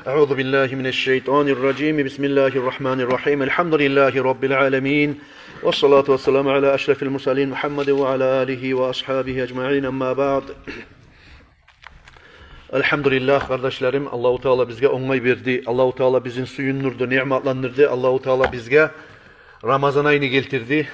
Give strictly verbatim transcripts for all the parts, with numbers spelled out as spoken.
أعوذ بالله من الشيطان الرجيم. بسم الله الرحمن الرحيم. الحمد لله رب العالمين. والصلاة والسلام على أشرف المرسلين محمد وعلى آله وأصحابه أجمعين. أما بعد. Альгьамдулиллагь, къардашларым, Аллагьу Таала бизге онгай берди. Аллагьу Таала бизин сююндюрдю, ниъматландырды. Аллагьу Таала бизге Рамазан айны гелтирди.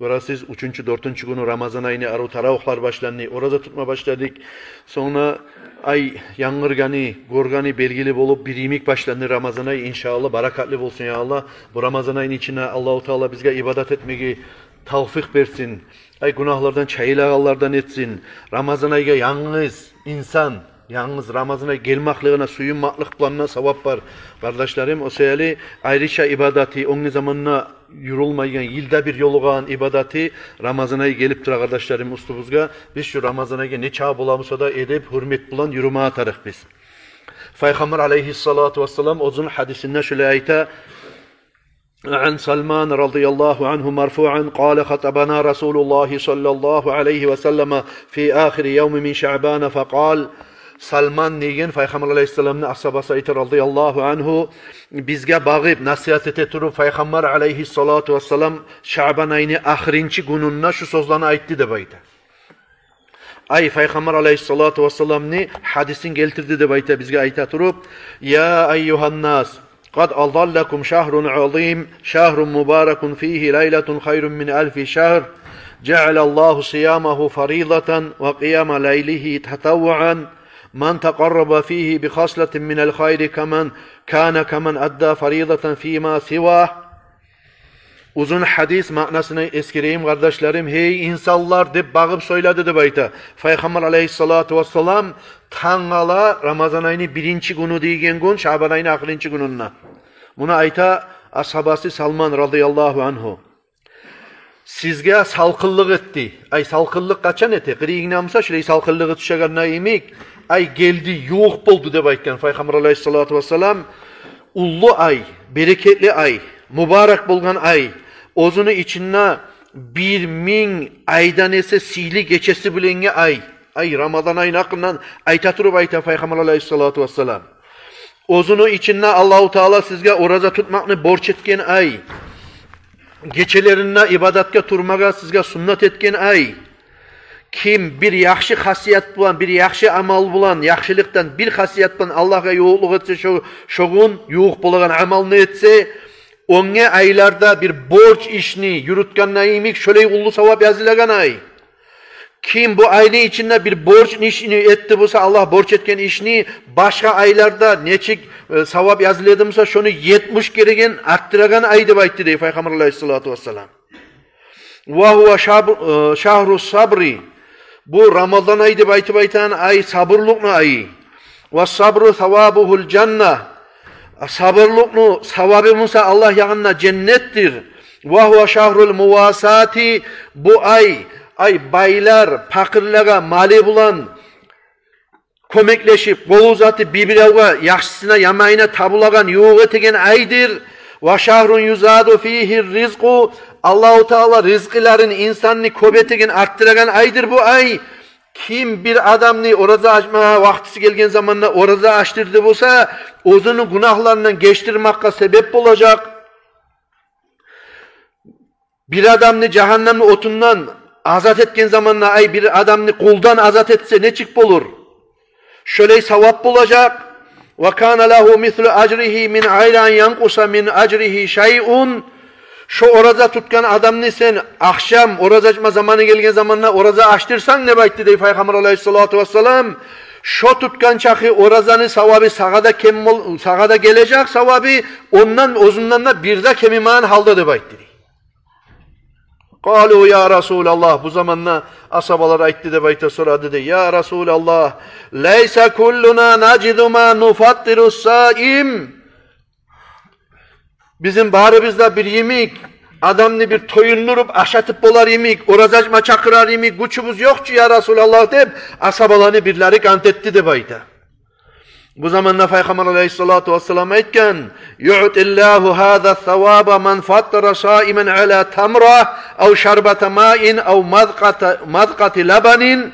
Гёресиз, уьчюнчю, дёртюнчю гюню Рамазан айны, арив таравигьлер башланды, ораза тутма башладыкъ. Сонг да ай янгыргъаны, гёргени белгили болуп, бир йимик башланды Рамазан ай. Иншааллагь, баракатлы болсун, я Аллагь. Бу Рамазан айны ичинде Аллагьу Таала бизге ибадат этмеге тавфикъ берсин. Ай гюнагьлардан чайылагъанлардан этсин. Рамазан айгъа янгыз инсан, янгыз Рамазан ай гелмеклигине сююнмеклик булан да савап бар, къардашларым. О саялы айрыча ибадаты, оьнге заманда юрюлмейген, йылда бир ёлугъагъан ибадаты Рамазан ай гелип тура, къардашларым, уьстюбюзге. Биз шу Рамазан айгъа нечакъы бола буса да эдеп, гьюрмет булан юрюме тарыкъбыз. Пайхаммар алайгьиссалату вассалам оьзюню гьадисинде шулай айта: عن سلمان رضي الله عنه مرفوعا قال: خطبنا رسول الله صلى الله عليه وسلم في آخر يوم من شعبان فقال. Салман деген Пайхаммар алайгьиссаламны асгьабасы айта, радияллагьу ангьу, бизге багъып, насигьат эте туруп, Пайхаммар алайгьиссалату вассалам Шаъбан айны ахырынчы гюнюнде шу сёзлени айтды деп айта. Ай Пайхаммар алайгьиссалату вассаламны гьадисин гелтирди деп айта, бизге айта туруп: يا أيها الناس قد أظلكم شهر عظيم، شهر مبارك فيه ليلة خير من ألف شهر، جعل الله صيامه فريضة وقيام ليله تطوعا، من تقرب فيه بخصلة من الخير كمن، كان كمن أدى فريضة فيما سواه. Узун гьадис, маънасын эсгерейим, къардашларым. Гьей инсанлар, деп багъып сёйледи деп айта Пайхаммар алайгьиссалату вассалам, тангала Рамазан айны биринчи гюню деген гюн, Шаъбан айны ахырынчы гюнюнде. Муну айта асгьабасы Салман, радияллагьу ангьу. Сизге салкъынлыкъ этди. Ай салкъынлыкъ къачан эте? Къырыйынгда буса шулай салкъынлыгъы тюшегенде йимик, ай гелди, ювукъ болду деп айтгъан Пайхаммар алайгьиссалату вассалам. Уллу ай, берекетли ай, мубарак болгъан ай. Оьзюню ичинде бир минг айдан эсе сыйлы гечеси булангъы ай. Ай Рамазан айны гьакъындан айта туруп айта Пайхаммар алайгьиссалату вассалам. Оьзюню ичинде Аллагьу Таала сизге ораза тутмакъны борч этген ай. Гечелеринде ибадатгъа турмагъа сизге суннат этген ай. Ким бир яхшы хасият булан, бир яхшы амал булан, яхшылыкъдан бир хасият булан Аллагьгъа ювукълукъ этсе, шо, шо гюн ювукъ болагъан амалны этсе, оьнге айларда бир борч ишни юрютгенде йимик, шолай уллу савап язылагъан ай. Ким бу айны ичинде бир борч ишни этди буса, Аллагь борч этген ишни, башгъа айларда нечик, э, савап языла эди буса, шону етмиш кереген артдырагъан ай деп айтды дей Пайхаммар алайгьиссалату вассалам. وهو شهر، э, شهر الصبر. Бу Рамазан ай деп айтып айтагъан ай сабурлукъну айы. والصبر ثوابه الجنة. Сабурлукъну савабы буса Аллагь ягъында женнетдир. وهو شهر المواساة. Бу ай, ай байлар пакъырлагъа малы булан кёмеклешип, къол узатып, бир-биревге яхшысына, яманына табулагъан, ювукъ этеген айдыр. وشهر يزاد فيه الرزق. Аллагьу Таала ризкъыларын, инсанны кёп этеген, артдырагъан айдыр бу ай. Ким бир адамны ораза ачма вакътиси гелген заманда ораза ачдырды буса, оьзюню гюнагьларындан гечдирмакъгъа себеп болажакъ. Бир адамны жагьаннемни отундан азат этген заманда, ай, бир адамны къулдан азат этсе, нечик болур? Шолай савап болажакъ. وكان له مثل أجره من غير أن ينقص من أجره شيء. Шо ораза тутгъан адамны сен ахшам ораза ачма заманы гелген заманда ораза ачдырсанг, деп айтды дей Пайхаммар алайгьиссалату вассалам, шо тутгъан чакъы оразаны савабы сагъа да кем бол-, сагъа да гележек савабы, ондан, оьзюнден де бир де кемимеген гьалда, деп айтды дей. قالوا يا رسول الله. Бу заманда асгьабалар айтды деп айта, сорады дей: يا رسول الله، ليس كلنا نجد ما نفطر الصائم. Бизин барыбыз да бир йимик, адамны бир тоюндуруп, ашатып болар йимик, ораза ачма чакъырар йимик гючюбюз ёкъ чу, я Расулаллагь, деп асгьабаланы бирлери ант этди деп айта. Бу заманда Пайхаммар алайгьиссалату вассалам айтгъан: يعطي الله هذا الثواب من فطر صائما على تمرة أو شربة ماء أو مذقة، مذقة لبن.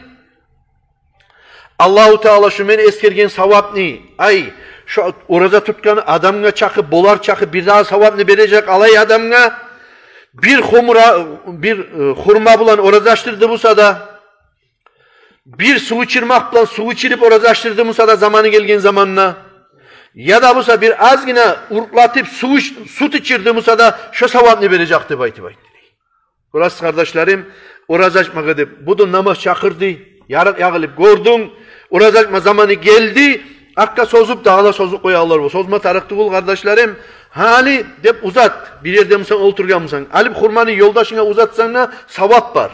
Аллагьу Таала шу мен эсгерген савапны, ай, шо ораза тутгъан адамгъа чакъы, болар чакъы бирдагъы савапны бережек алай адамгъа, бир хумра, бир, э, хурма булан ораза ачдырды буса да, бир сув ичирмакъ булан сув ичирип ораза ачдырды буса да заманы гелген заманда, яда буса бир азгъына уртлатып сув ич-, сют ичирди буса да, шо савапны бережек деп айтып айтды. Гёресиз, къардашларым, ораза ачмагъа деп, бу да намаз чакъырды, ярыкъ ягъылып гёрдюнг, ораза ачма заманы гелди, артгъа созуп, дагъы да созуп къоялар. Бу созма тарыкъ тюгюл, къардашларым. Гьали деп узат, бир ерде бусанг, олтургъан бусанг, алып хурманы ёлдашынга узатсанг да, савап бар.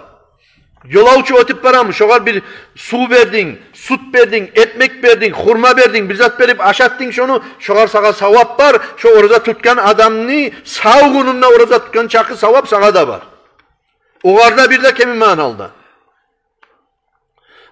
Ёлавчу оьтюп барамы, шогъар бир сув бердинг, сют бердинг, экмек бердинг, хурма бердинг, бир зат берип ашатдынг шону, шогъар сагъа савап бар, шо ораза тутгъан адамны сав гюнюнде ораза тутгъан чакъы савап сагъа да бар. Огъар да бир де кеми манал да.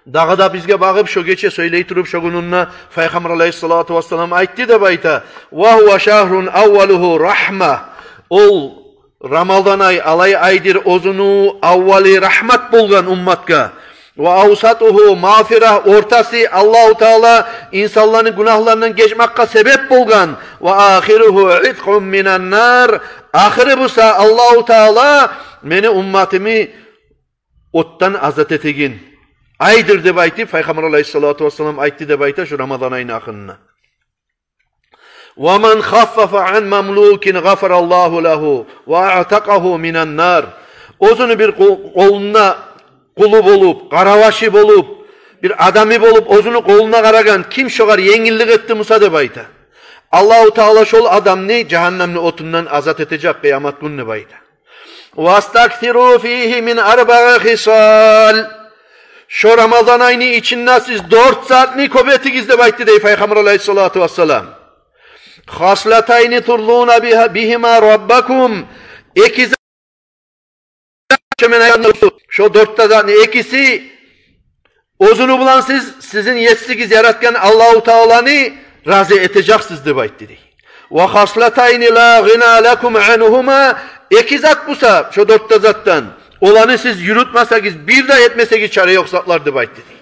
Дагъы да бизге багъып, шо гече сёйлей туруп, шо гюнюнде Пайхаммар алайгьиссалату вассалам айтды деп айта: «Ва гьува шагьрун аввалугьу рагьма». Ол Рамазан ай алай айдыр, оьзюню аввалы рагьмат болгъан умматгъа. «Ва авсатугьу магъфира», ортасы Аллагьу Таала инсанланы гюнагьларындан гечмакъгъа себеп болгъан. «Ва ахиругьу иткъун минан нар», ахыры буса Аллагьу Таала мени умматымны отдан азат этеген айдыр деп айтып, Пайхаммар алайгьиссалату вассалам айтды деп айта шо Рамазан айны гьакъында. «Ва ман хаффафа ан мамлукин гъафараллагьу лагьу ва аътакъагьу минан нар». Оьзюню бир къу-, къулуна къулу болуп, къаравашы болуп, бир адамы болуп, оьзюню къулуна къарагъан ким шогъар енгиллик этди буса деп айта, Аллагьу Таала шол адамны жагьаннамны отундан азат этежек къыямат гюн деп айта. «Вастаксиру фигьи мин арбаъи хисал». Шо Рамазан айны ичинде сиз дёрт затны кёп этигиз деп айтды дей Пайхаммар алайгьиссалату вассалам. «Хаслатайни турзуна бигьа-, бигьима раббакум». Эки зат, шо мен айтгъан, шо дёрт де затны экиси, оьзюню булан сиз сизин есигиз яратгъан Аллагьу Тааланы рази этежексиз деп айтды дей. «Ва хаслатайни ла гъина лакум ангьума». Эки зат буса, шо дёрт де затдан, оланы сиз юрютмесегиз, бир де этмесегиз чара ёкъ затлар деп айтды дей.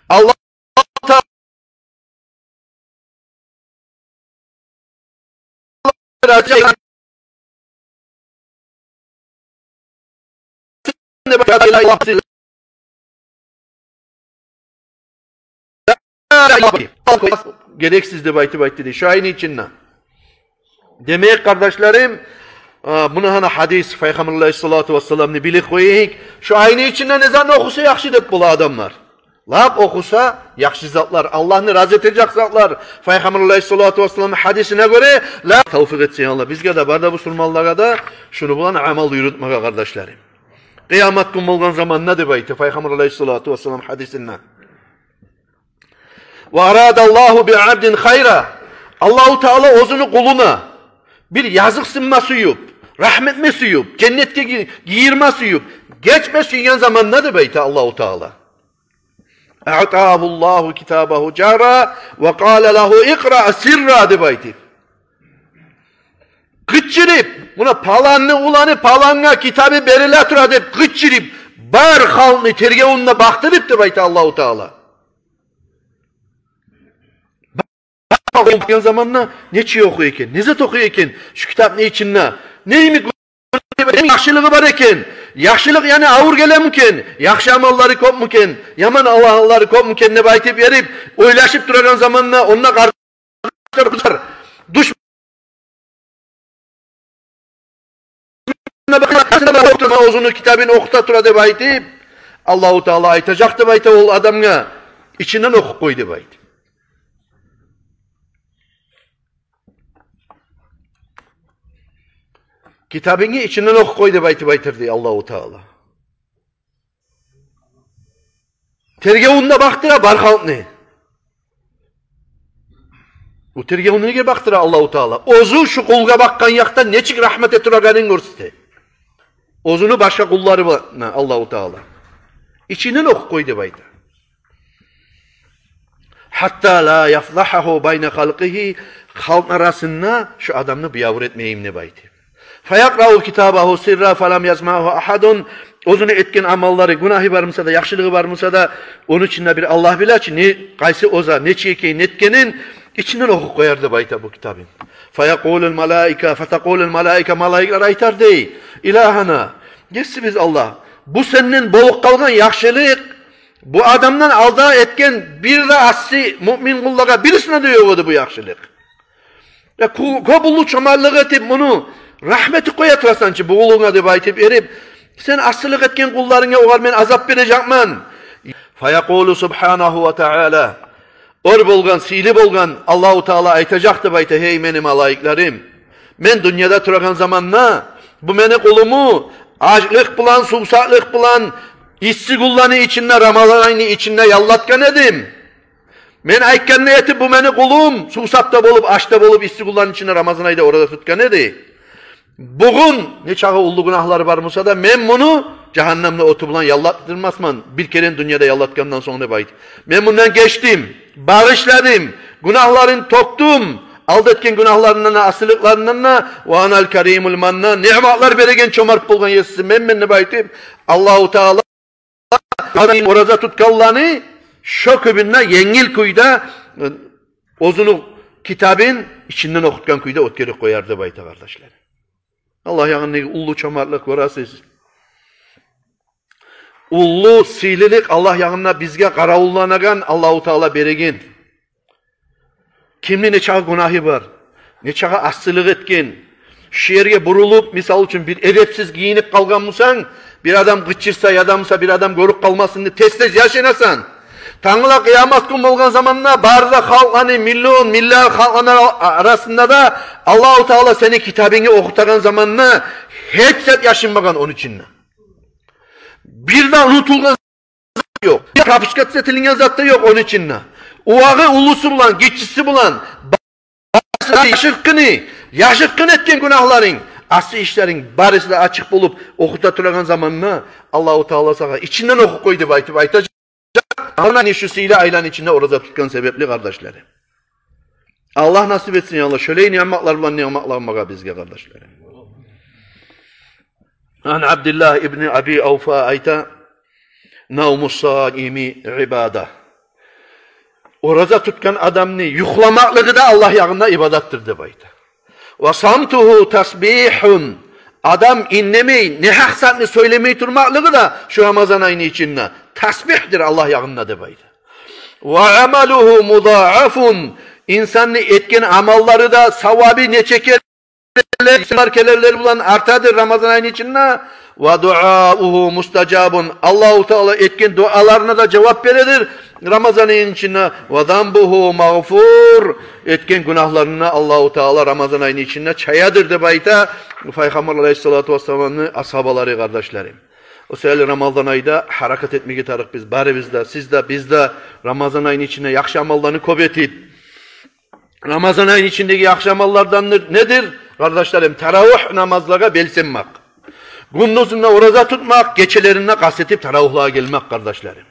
Аллагьу Таала герексиз деп айтып айтды дей шо айны ичинде. Демек, къардашларым, а, муна гьана гьадис, Пайхаммар алайгьиссалату вассаламны билип къояйыкъ. Шо айны ичинде не затны охуса яхшы деп бола адамлар? Лап охуса яхшы затлар, Аллагьны рази этежек затлар. Пайхаммар алайгьиссалату вассаламны гьадисине гёре, ла тавфикъ этсин Аллагь бизге де, бары да бусурманлагъа да шуну булан амал юрютмеге, къардашларым. Къыямат гюн болгъан заманда деп айтды Пайхаммар алайгьиссалату вассалам гьадисинде. «Ва арадаллагьу би абдин хайра». Аллагьу Таала оьзюню къулуна бир языкъсынма сююп, рагьму этме сююп, женнетге ги-, гийирме сююп, гечме сюйген заманда деп айта Аллагьу Таала. «Аътагьуллагьу китабагьу жагьра ва къала лагьу икъра сирра» деп айтып. Къычырып, муна паланны уланы палангъа китабы бериле тура деп къычырып, бар халкъны тергевюнде бакъдырып деп айта Аллагьу Таала. Бар халкъ охуйгъан заманда нечик охуй экен, не зат охуй экен шу китапны ичинде? Не йимик яхшылыгъы бар экен? Яхшылыкъ, яни, авур гелеми экен? Яхшы амаллары кёпмю экен? Яман амаллары кёпмю экен деп айтып берип, ойлашып турагъан заманда онда къар- Душман оьзюню китабын охута тура деп айтып, Аллагьу Таала айтажакъ деп айта ол адамгъа: «Ичинден охуп къой», — деп айтып. «Китабынгны ичинден охуп къой», — деп айтып айтыр дей Аллагьу Таала. Тергевюнде бакъдыра бар халкъны. Бу тергевню неге бакъдыра Аллагьу Таала? Оьзю шу къулгъа бакъгъан якъдан нечик рагьмат этип турагъанын гёрсете. Оьзюню башгъа къуллары булан Аллагьу Таала. «Ичинден охуп къой», — деп айта. «Гьатта ла яфдагьагьу байна халкъигьи», халкъны арасында шу адамны биябур этмейим деп айта. «Фаякърау китабагьу сирра фалам ясмагьу агьадун». Оьзюню этген амаллары, гюнагьы бар буса да, яхшылыгъы бар буса да, ону ичинде бир Аллагь биле чи, не, къайсы оьзю, нечик экенин, нетгенин. ичинден охуп къояр деп айта бу китабын. Фаякъулул малаика, фатакъулул малаика, малайиклер айтар дей: «Илагьана, Есибиз Аллагь, бу сенден болуп къалгъан яхшылыкъ, бу адамдан алда этген бир де асси муъмин къуллагъа бирисине де ёкъ эди бу яхшылыкъ. Я, ку-, кёп уллу чомартлыкъ этип, муну рагьмат этип къоя турасан чы бу къулунга», — деп айтып эрип, «сен ассилик этген къулларынга, огъар мен азап бережекмен». Фаякъулу субгьанагьу ва таала, оьр болгъан, сыйлы болгъан Аллагьу Таала айтажакъ деп айта: «Гьей мени малайиклерим, мен дюньяда турагъан заманда бу мени къулуму ачлыкъ булан, сувсаплыкъ булан, исси гюнлени ичинде, Рамазан айны ичинде яллатгъан эдим. Мен айтгъанны этип, бу мени къулум сувсап да болуп, ач да болуп, исси гюнлени ичинде Рамазан айда ораза тутгъан эди. Бугюн, нечакъы уллу гюнагьлары бар буса да, мен муну жагьаннемни оту булан яллатдырмасман, бир керен дюньяда яллатгъандан сонг», — деп айта. «Мен мундан гечдим, багъышладым, гюнагьларын тёкдюм, алда этген гюнагьларындан да, асиликлеринден де. Ва анал каримул маннан, ниъматлар береген, чомарт болгъан Есиси мен, мен», — деп айтып, Аллагьу Таала ораза тутгъанланы шо кюйде, енгил кюйде, оьзюню китабын ичинден охутгъан кюйде оьтгерип къояр деп айта, къардашлар. Аллагь ягъындагъы уллу чомартлыкъ, гёресиз. Уллу сыйлылыкъ Аллагь ягъында бизге къаравулланагъан, Аллагьу Таала береген. Кимни нечакъы гюнагьы бар, нечакъы асилик этген. Шу ерге бурулуп, мисал учун, бир эдепсиз гийинип къалгъан бусанг, бир адам къычырса, яда буса бир адам гёрюп къалмасын деп, тез-тез яшынасан. Тангала къыямат гюн болгъан заманда, бары да халкъланы, миллион, миллиард халкъланы арасында да Аллагьу Таала сени китабынгны охутагъан заманда, гьеч зат яшынмагъан ону ичинде. Бир де унутулгъан ёкъ. Пропускать этилинген зат да ёкъ ону ичинде. Увагъы уллусу булан, гиччиси булан, барысы да яшыртгъыны, яшыртгъын этген гюнагьларынг, асси ишлеринг барысы да ачыкъ болуп, охута турагъан заманда Аллагьу Таала сагъа ичинден охуп къой деп айтып айтажакъ. Ана шу сыйлы айланы ичинде ораза тутгъан себепли, къардашларым. Аллагь насип этсин, я Аллагь, шолай ниъматлар булан ниъматланмагъа бизге, къардашларым. Ан Абдиллагь ибни Аби Авфа айта: «Навмус саими ибада». Ораза тутгъан адамны юхламакълыгъы да Аллагь ягъында ибадатдыр деп айта. «Ва самтугьу тасбигьун». Адам индемей, негьакъ затны сёйлемей турмакълыгъы да шу Рамазан айны ичинде тасбигьдир Аллагь ягъында деп айта. «Ва амалугьу мудаафун». Инсанны этген амаллары да, савабы нече керен, нече керен булан артадыр Рамазан айны ичинде. «Ва дуаугьу мустажабун». Аллагьу Таала этген дуаларына да жавап бередир Рамазан айны ичинде. «Ва занбугьу магъфур». Этген гюнагьларына Аллагьу Таала Рамазан айны ичинде чаядыр деп айта Пайхаммар алайгьиссалату вассаламны асгьабалары, къардашларым. О саялы Рамазан айда гьаракат этмеге тарыкъ биз, барыбыз да, сиз де, биз де Рамазан айны ичинде яхшы амалланы кёп этип, Рамазан айны ичиндеги яхшы амаллардан недир, къардашларым? Таравугь намазлагъа белсенмек. Гюндюзюнде ораза тутмакъ, гечелеринде къаст этип таравугьлагъа гелмек, къардашларым.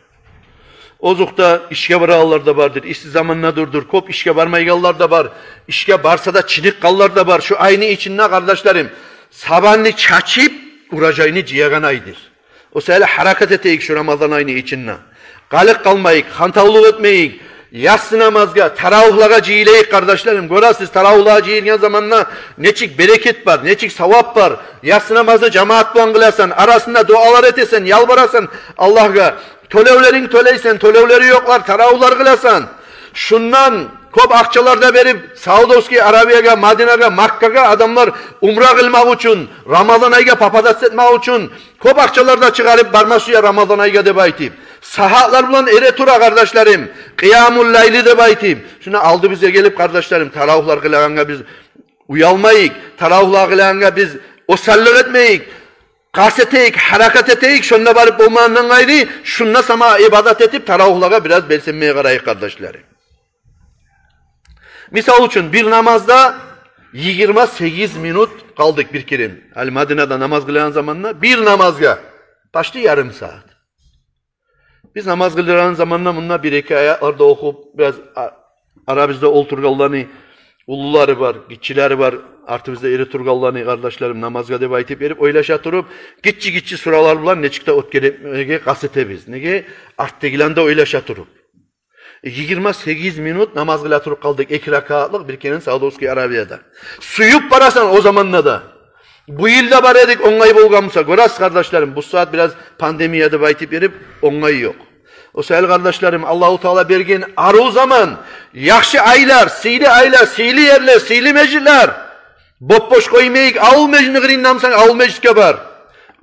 Озокъда, ишге барагъанлар да бардыр, исси заманда дюрдюр, кёп ишге бармайгъанлар да бар, ишге барса да чыныкъгъанлар да бар. Шу айны ичинде, къардашларым, сабанны чачып, урожайны жыягъан айдыр. О саялы гьаракат этейик шу Рамазан айны ичинде. Къалыкъ къалмайыкъ, хантавлукъ этмейик. Яссы намазгъа, таравугьлагъа жыйылайыкъ, къардашларым. Гёресиз, таравугьлагъа жыйылгъан заманда нечик берекет бар, нечик савап бар. Яссы намазны жамаат булан къыласан, арасында дуалар этесен, ялбарасан Аллагьгъа. Тёлевлеринг тёлейсен, тёлевлери ёкълар таравугьлар къыласан. Шундан кёп акъчалар да берип, Саудовский Аравиягъа, Мадинагъа, Маккагъа адамлар умра къылмакъ учун, Рамазан айгъа попадаться этмек учун кёп акъчалар да чыгъарып барма сюе Рамазан айгъа деп айтып. Сагьатлар булан эретура, къардашларым, къыямул лайли деп айтып. Шунда алдыбызгъа гелип, къардашларым, таравугьлар къылагъангъа биз уялмайыкъ, таравугьлар къылагъангъа биз осаллыкъ этмейик. Къаст этейик, гьаракат этейик, шонда барып болмагъандан къайры, шунда сама ибадат этип, таравугьлагъа бираз белсенмеге къарайыкъ, къардашларым. Мисал учун, бир намазда йигирма сегиз минут къалдыкъ бир керен. Гьали Мадинада намаз къылагъан заманда бир намазгъа почти ярым сагьат. Биз намаз къылагъан заманда мунда бир-эки аятлар да охуп, бираз а-, арабызда олтургъанланы, уллулары бар, гиччилери бар, артыбызда эретургъанланы, къардашларым, намазгъа деп айтып берип, ойлаша туруп, гиччи-гиччи суралар булан нечик де оьтгеретмеге къаст этебиз. Неге? Артдагъыланы да ойлаша туруп. Йигирма сегиз минут намаз къыла туруп къалдыкъ, эки ракатлыкъ, бир керен Саудовская Аравияда. Сююп барасан о заманда да. Бу йыл да бар эдик, онгай болгъан буса. Гёресиз, къардашларым, бу сагьат бираз пандемия деп айтып берип, онгай ёкъ. О саялы, къардашларым, Аллагьу Таала берген арив заман, яхшы айлар, сыйлы айлар, сыйлы ерлер, сыйлы межитлер. Боп-бош къоймайыкъ, авул межитни къырыйында бусанг, авул межитге бар.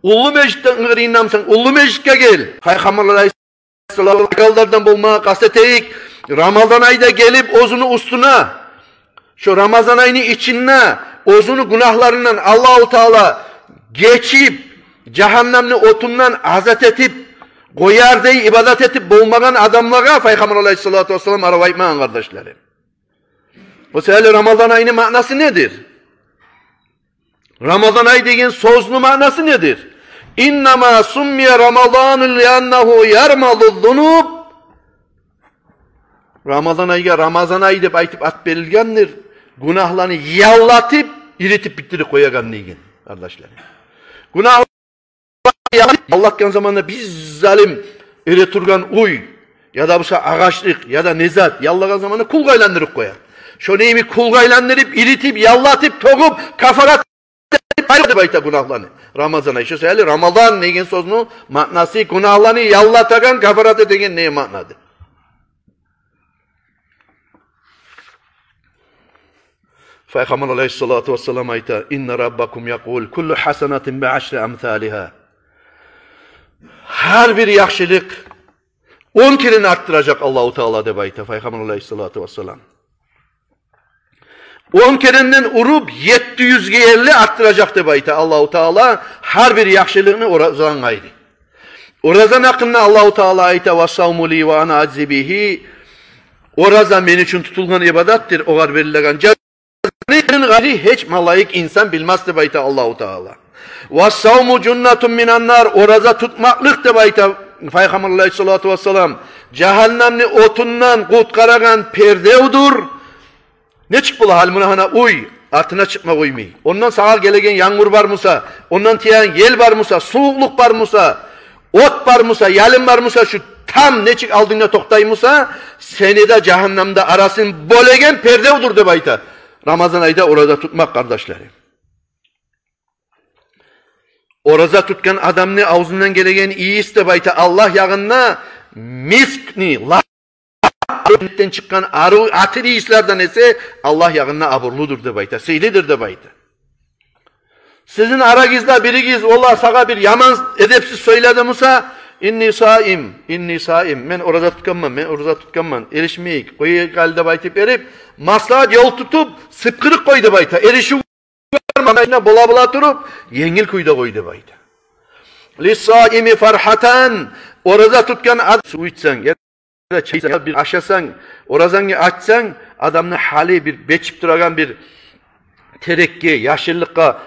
Уллу межитни къырыйында бусанг, уллу межитге гел. Пайхаммар алайгьиссалам айтгъанлардан болмагъа къаст этейик. Рамазан айда гелип оьзюню уьстюне, шо Рамазан айны ичинде оьзюню гюнагьларындан Аллагьу Таала гечип, жагьаннемни отундан азат этип къоярдай ибадат этип болмагъан адамлагъа Пайхаммар алайгьиссалату вассалам арив айтмагъан, къардашларым. О саялы Рамазан айны маънасы недир? Рамазан ай деген сёзню маънасы недир? Иннама суммия Рамазану лианнагьу ярмагъу зунуб. Рамазан айгъа Рамазан ай деп айтып ат берилгендир. Гюнагьланы яллатып, эритип битдирип къоягъан деген, къардашлар. Гюнагь яллатгъан заманда бир залим эретургъан уьй, яда буса агъачлыкъ, яда не зат, яллагъан заманда кюлге айландырып къоя. Шону йимик кюлге айландырып, эритип, яллатып, тёгюп, кафарат этип къоя деп айта гюнагьланы Рамазан ай. Шо саялы Рамазан деген сёзню маънасы гюнагьланы яллатагъан, кафарат этеген деген маънадыр. Пайхаммар алайгьиссалату вассалам айта: «Инна раббакум якъул, куллу хасанатин би ашри амсалигьа». Гьар бир яхшылыкъ он керен артдыражакъ Аллагьу Таала деп айта Пайхаммар алайгьиссалату вассалам. Он керенден уруп, етти юзге ерли артдыражакъ деп айта Аллагьу Таала гьар бир яхшылыкъны оразадан къайры. Оразаны гьакъында Аллагьу Таала айта: «Ва савму ли ва ана ажзи бигьи». Ораза мен учун тутулгъан ибадатдыр, огъар берилеген жазаны гьеч малайик, инсан билмес деп айта Аллагьу Таала. «Ва савму жуннатун минан нар», ораза тутмакълыкъ деп айта Пайхаммар алайгьиссалату вассалам, жагьаннемни отундан къутгъарагъан пердевдюр. Нечик бола гьал, муна гьана уьй, артына чыкъма къоймай. Ондан сагъа гелеген янгур бар буса, ондан тиеген ел бар буса, сувукълукъ бар буса, от бар буса, ялын бар буса, шу там нечик алдынгда токътай буса, сени де, жагьаннемни де арасын бёлеген пердевдюр деп айта Рамазан айда ораза тутмакъ, къардашларым. Ораза тутгъан адамны авзундан гелеген ийис деп айта Аллагь ягъында мискни, ла-, женнетден чыкъгъан арив атир ийислерден эсе Аллагь ягъында абурлудур деп айта, сыйлыдыр деп айта. Сизин арагъызда биригиз, олар сагъа бир яман, эдепсиз сёйледи буса: «Инни саим, инни саим, мен ораза тутгъанман, мен ораза тутгъанман, эришмейик, къояйыкъ гьали», – деп айтып берип, маслагьат ёл тутуп, сыпкъырып къой деп айта. Эришив бармагъан, бола-бола туруп, енгил кюйде къой деп айта. «Лиссаими фархатан», ораза тутгъан адам, сув ичсенг, яда чай ичсенг, бир ашасанг, оразангны ачсанг, адамны гьалы бир бечип турагъан бир терекге, яшыллыкъгъа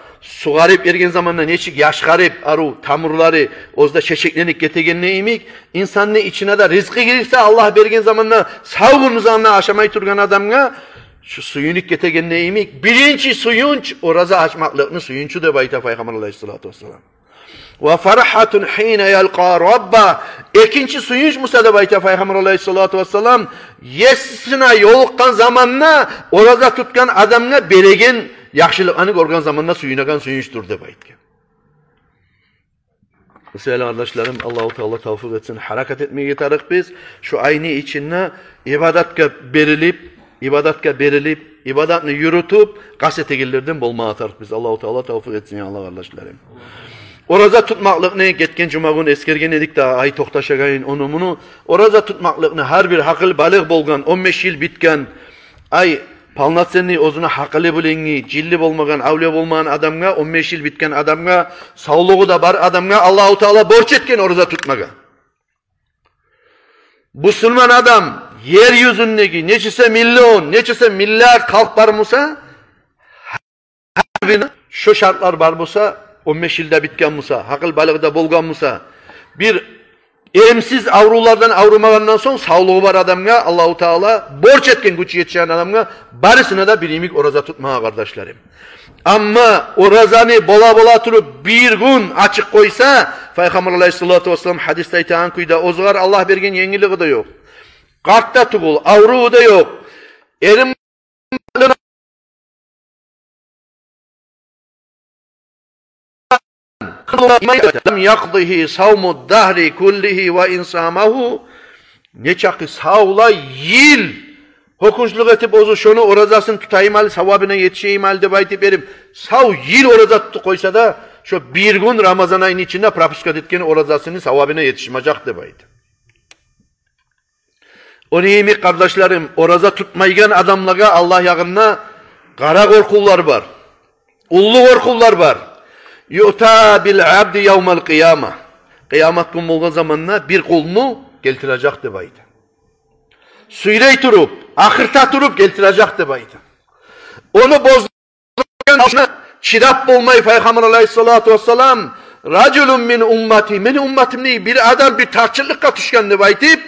сугъарып берген заманда нечик яшгъарып, арив тамурлары оьзю де чечекленип гетегенде йимик, инсанны ичине де ризкъы гирсе, Аллагь берген заманда, сав гюнню заманда ашамай тургъан адамгъа шу сююнюп гетегенде йимик, биринчи сююнч ораза ачмакълыкъны сююнчю деп айта Пайхаммар алайгьиссалату вассалам. «Ва фархатун хина ялкъа рабба». Экинчи сююнч буса деп айта Пайхаммар алайгьиссалату вассалам, есисине ёлукъгъан заманда ораза тутгъан адамгъа береген яхшылыкъланы гёрген заманда сююнеген сююнчдюр деп айтгъан. О саялы, къардашларым, Аллагьу Таала тавфикъ этсин, гьаракат этмеге тарыкъ биз. Шу айны ичинде ибадатгъа берилип, ибадатгъа берилип, ибадатны юрютюп, къаст этегенлерден болмагъа тарыкъ биз. Аллагьу Таала тавфикъ этсин, я Аллагь, къардашларым. Ораза тутмакълыкъны гетген жума гюн эсгерген эдик де, ай токъташагъанын, ону-муну. Ораза тутмакълыкъны гьар бир гьакъыл-балыкъ болгъан, он беш йыл битген, ай, полноценный оьзюню гьакъылы булангъы, жинли болмагъан, авлия болмагъан адамгъа, он беш йыл битген адамгъа, савлугъу да бар адамгъа Аллагьу Таала борч этген ораза тутмагъа. Бусурман адам, ер юзюндеги нечесе миллион, нечесе миллиард халкъ бар буса, гьар биринде шо шартлар бар буса, он беш йыл да битген буса, гьакъыл-балыгъы да болгъан буса, бир эмсиз аврувлардан аврумагъандан сонг, савлугъу бар адамгъа Аллагьу Таала борч этген, гючю етишеген адамгъа, барысына да бир йимик ораза тутмагъа, къардашларым. Амма оразаны бола-бола туруп бир гюн ачыкъ къойса, Пайхаммар алайгьиссалату вассалам гьадисде айтагъан кюйде, оьзюгер Аллагь берген енгиллиги де ёкъ. Къарт да тюгюл, авруву да ёкъ. Эрим лам якъдигьи савму дагьри куллигьи ва ин самагьу. Нечакъы савлай йыл гьёкюнчлюк этип, оьзю шону оразасын тутайым гьали, савабына етишейим гьали деп айтып берип, сав йыл ораза тутуп къойса да, шо бир гюн Рамазан айны ичинде пропускать этген оразасыны савабына етишмежек деп айта. Ону йимик, къардашларым, ораза тутмайгъан адамлагъа Аллагь ягъында къара къоркъувлар бар. Уллу къоркъувлар бар. Юъта бил абди явмал къияма. Къыямат гюн болгъан заманда бир къулну гелтирежек деп айта. Сюйрей туруп, акъырта туруп гелтирежек деп айта. Ону боз- Шуна чыдап болмай Пайхаммар алайгьиссалату вассалам: «Ражулун мин уммати, мени умматымдан бир адам бир тарчылыкъгъа тюшген», — деп айтып,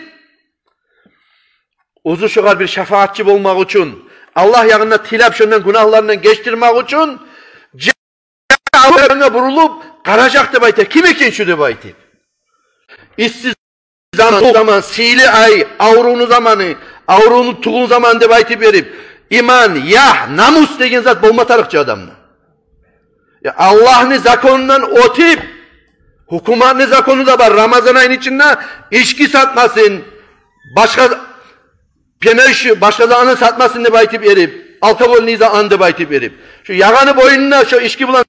оьзю шогъар бир шафагьатчы болмакъ учун, Аллагь ягъында тилеп, шондан гюнагьларындан гечдирмек учун, жа-, Аллагьгъа бурулуп къаражакъ деп айта. Ким экен шу деп айтып. Исси заман, сыйлы ай, аврувну заманы, аврувну тюгюл заманы деп айтып берип, иман, ягь, намус деген зат болма тарыкъ чы адамда. Я, Аллагьны законундан оьтюп, гьукуматны закону да бар, Рамазан айны ичинде ички сатмасын, башгъа пемеш, башгъа затны сатмасын деп айтып берип, алкогольный затны деп айтып берип. Шу ягъаны бойнуна шу ички булан,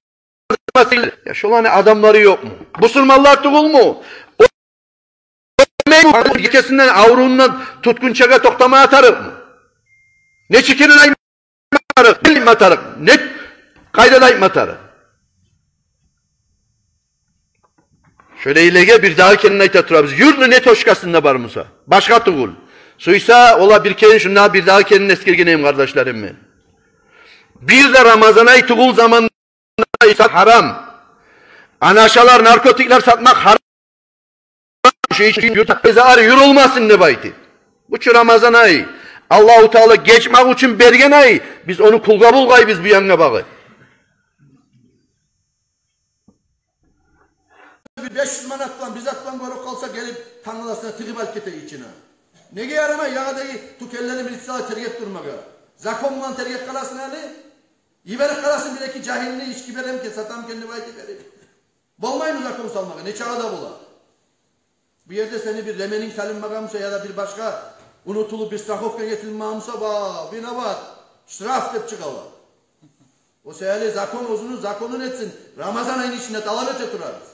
я, шоланы адамлары ёкъму? Бусурманлар тюгюлмю? О, гекесинден, аврувундан тутгъунчагъа токътама тарыкъмы? Нече керен айтма тарыкъ, не айтма тарыкъ, не къайда да айтма тарыкъ. Шолайларгъа бир дагъы керен айта турабыз. Юртну не точкасында бар буса, башгъа тюгюл. Сюйсе, ола бир керен шунда, бир дагъы керен эсгерген эдим, къардашларым, мен. Бир де Рамазан ай тюгюл заман исат гьарам. Анашалар, наркотиклер сатмакъ гьарам. Шу ички юртда безар юрюлмесин деп айтып. Бу чу Рамазан ай, Аллагьу Таала гечмек учун берген ай, биз ону кюлге булгъайбыз бу янгъа багъып. Бир беш юз манат булан, бир зат булан гёрюп къалса, гелип тангаласына тыгъып алып гете ичине. Неге ярамай ягъадагъы тюкенлени, милициялар тергеп турмагъа? Закон булан тергеп къарасын гьали. Йиберип къарасын бир-эки жагьилни, ички беремикен, сатамыкен деп айтып берип. Болмаймы закон салмагъа, нечакъы да бола. Бу ерде сени бир ременинг салынмагъан буса яда бир башгъа унутулуп бир страховка гетирилмеген буса, ба, виноват, штраф деп чыгъа. О саялы закон оьзюню законун этсин, Рамазан айны ичинде талап эте турабыз.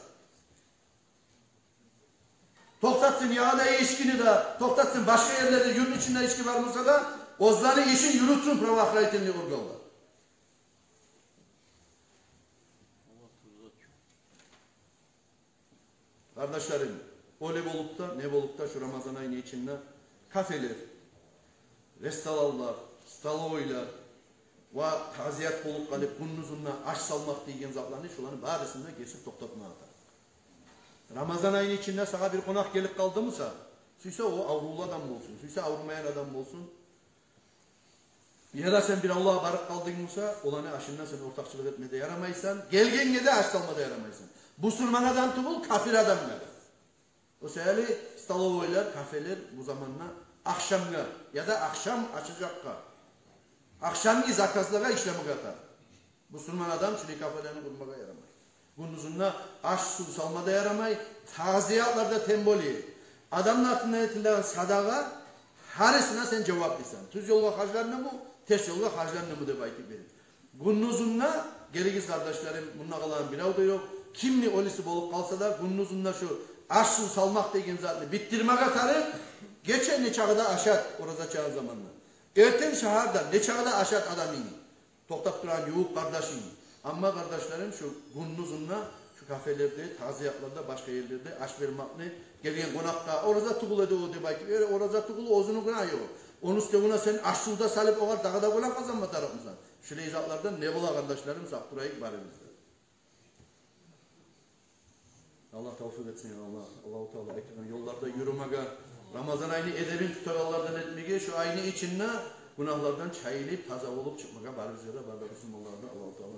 Токътатсын ягъада ичкини де, токътатсын башгъа ерлерде, юртну ичинде ички бар буса да, оьзлени ишин юрютсюн правоохранительный органлар. Къардашларым, олай болуп да, не болуп да, шу Рамазан айны ичинде кафелер, ресторанлар, столовойлар ва тазият болуп къалып, гюндюзюнде аш салмакъ деген затланы, шуланы барысын да гесип токътатмагъа тарыкъ. Рамазан айны ичинде сагъа бир къонакъ гелип къалды буса, сюйсе о аврувлу адам болсун, сюйсе аврумайгъан адам болсун, яда сен бир авлагъа барып къалдынг буса, оланы ашында сен ортакъчылыкъ этме де ярамайсан, гелгенге де аш салма да ярамайсан. Бусурман адам тюгюл, капир адамгъа да. О саялы столовойлар, кафелер бу заманда ахшамгъа яда ахшам ачажакъгъа, ахшамгъы заказлагъа ишлемеге тарыкъ. Бусурман адам шулай кафелени къурмагъа ярамай. Гюндюзюнде аш-сув салма да ярамай. Тазиятларда тем более. Адамны атындан этилеген садагъа, гьарисине сен жаваплысан. Тюз ёлгъа харжландымы, терс ёлгъа харжландымы деп айтып берип. Гюндюзюнде, гелигиз, къардашларым, мунда къалагъан бирев де ёкъ. Кимни оьлюсю болуп къалса да, гюндюзюнде шу аш-сув салмакъ деген затны битдирмеге тарыкъ. Гече нечакъы да ашат ораза ачагъан заманда. Эртен сагьарда нечакъы да ашат адамны токътап турагъан ювукъ къардашынг. Амма, къардашларым, шу гюндюзюнде шу кафелерде, тазиятларда, башгъа ерлерде аш бермекни, гелген къонакъгъа, ораза тюгюл эди о деп айтып, э, ораза тюгюл, оьзюню гюнагьы ёкъ. Ону уьстевюне сен аш-сув да салып, огъар дагъы да гюнагь къазанма тарыкъмысан? Шулай затлардан не бола, къардашларым, сакъ турайыкъ барыбыз да. Аллагь тавфикъ этсин, я Аллагь. Аллагьу Таала айтгъан ёлларда юрюмеге, Рамазан айны эдебин тутагъанлардан этмеге, шу айны ичинде гюнагьлардан чайылып, таза болуп чыкъмагъа барыбызгъа да, бары да бусурманлагъа да Аллагьу Таала